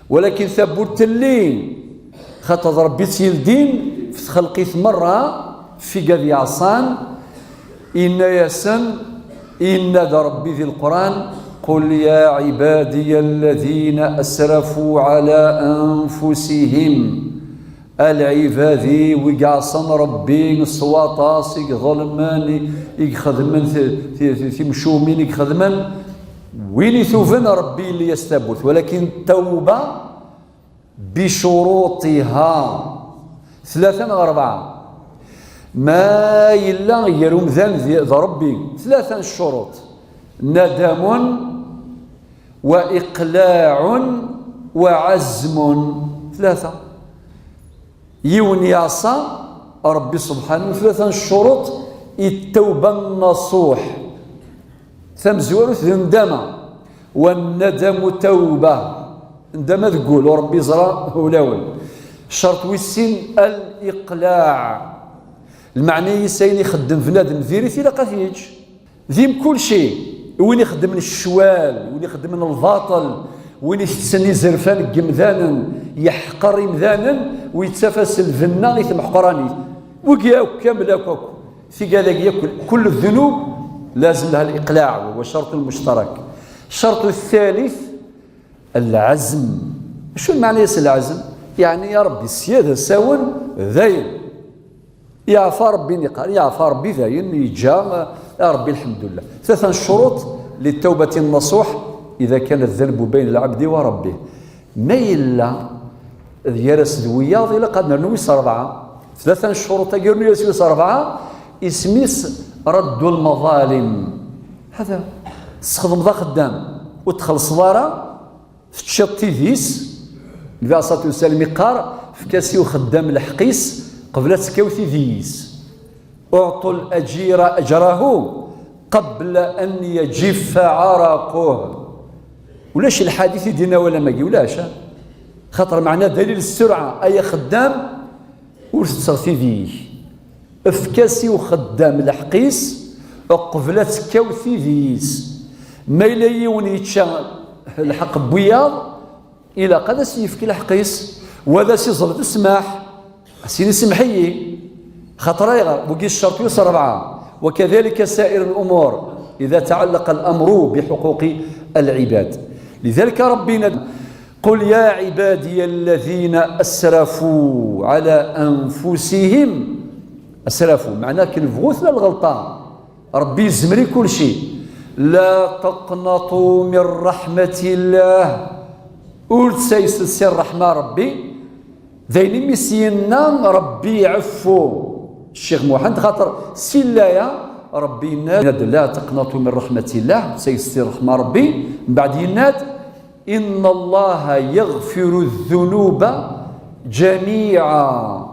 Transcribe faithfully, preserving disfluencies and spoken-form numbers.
Walakin tawwurt telli, xaṭer d Ṛebbi i tt-yeldin, f txelqit merra, f igad yeɛṣan, inna-yasen, inna-d Ṛebbi di Leqran: قل يا عبادي الذين أسرفوا على أنفسهم. A lɛibad-iw i iɛṣan Ṛebbi s waṭas, i iḍelmen, i, i ixedmen ti-, ti-, ti-, timcumin, i ixedmen, win ituben Ṛebbi yelli-yas tawwurt. Walakin tawba bicuruṭiha, tlata neɣ rebɛa. Ma yella gar umdan d, d Ṛebbi, tlata n ccuruṭ: nadamun, wa iqlaɛun, wa ɛazmun. Tlata. Yiwen yeɛṣa Ṛebbi subḥanahu, tlata n ccuruṭ i ttawba nasuḥ. Tamezwarut d nndama. Wa nnadamu tawba. Nndama deg wul, u Ṛebbi yeẓra ulawen. Ccerṭ wis sin, al-iqlaɛ. Lmeɛna-is ayen ixeddem bnadem diri-t ilaq ad t-yeǧǧ. Di mkul ci, win ixeddmen ccwal, win ixeddmen lbaṭel, win itetten izerfan n yimdanen, yeḥqer imdanen, u yettaf-as lbenna i tmeḥqranit. Wigi akk kamel akk akk, tigad-agi akk, kul ddunub lazem laha liqlaɛ, wa ccerṭ muctarak. Ccerṭ thalith, lɛezm. Acu lmeɛna-yas lɛezm? Yeɛni, ya Ṛebbi, sya d asawen, dayen. Yeɛfa Ṛebbi, niqal, yeɛfa Ṛebbi, dayen, yeǧǧa, a Ṛebbi, lḥemdullah. Tlata n ccuruṭ littawbati nnasuḥ, ida kana ddenbu bayna lɛebdi wa Ṛebbi. Ma yella d gar-as d wiyaḍ, ilaq ad nernu wis ṛebɛa. Tlata n ccuruṭ-agi, rnu-yas wis ṛebɛa, isem-is raddu lmaḍalim. Hada, tesxedmeḍ axeddam, ur txellṣeḍ ara, teččiḍ tidi-s, Nnbi ɛalayhi ṣṣalatu wassalam iqqar: fek-as i uxeddam lḥeqq-is qbel ad tekkaw tidi-s. Uɛṭu l-aǧira aǧrahu qabla an yaǧiffa ɛaraquh. Ulac lḥadit i d-yenna walam-agi, ulac, a? Xaṭer meɛna dalil ssurɛa, ay axeddam, ur tetteɣ tidi-k. Efk-as i uxeddam lḥeqq-is uqbel ad tekkaw tidi-s. Ma yella yiwen yečča lḥeqq n wiyaḍ, ilaq ad as-yefk lḥeqq-is, wa ad as-iẓel d ssmaḥ, ad as-yini: "Semmeḥ-iyi." Xaṭer ayɣer? Wagi ccerṭ wis ṛebɛa. وكذلك سائر الأمور إذا تعلق الأمر بحقوق العباد. لذلك ربنا قل يا عبادي الذين أسرفوا على أنفسهم. أسرفوا معناه كي نبغوا ثلاث الغلطة. ربي يزمري كل شيء. لا تقنطوا من رحمة الله. Ur ttayset si ṛṛeḥma Ṛebbi. D ayen imi s-yenna Ṛebbi iɛeffu Ccix Muḥend, xaṭer si llaya Ṛebbi yenna-d: "La taqnatu min raḥmatillah", ur ttayset si ṛṛeḥma Ṛebbi. Mbeɛd yenna-d: "Inna Allaha yaɣfiru ddunuba ǧamiɛa."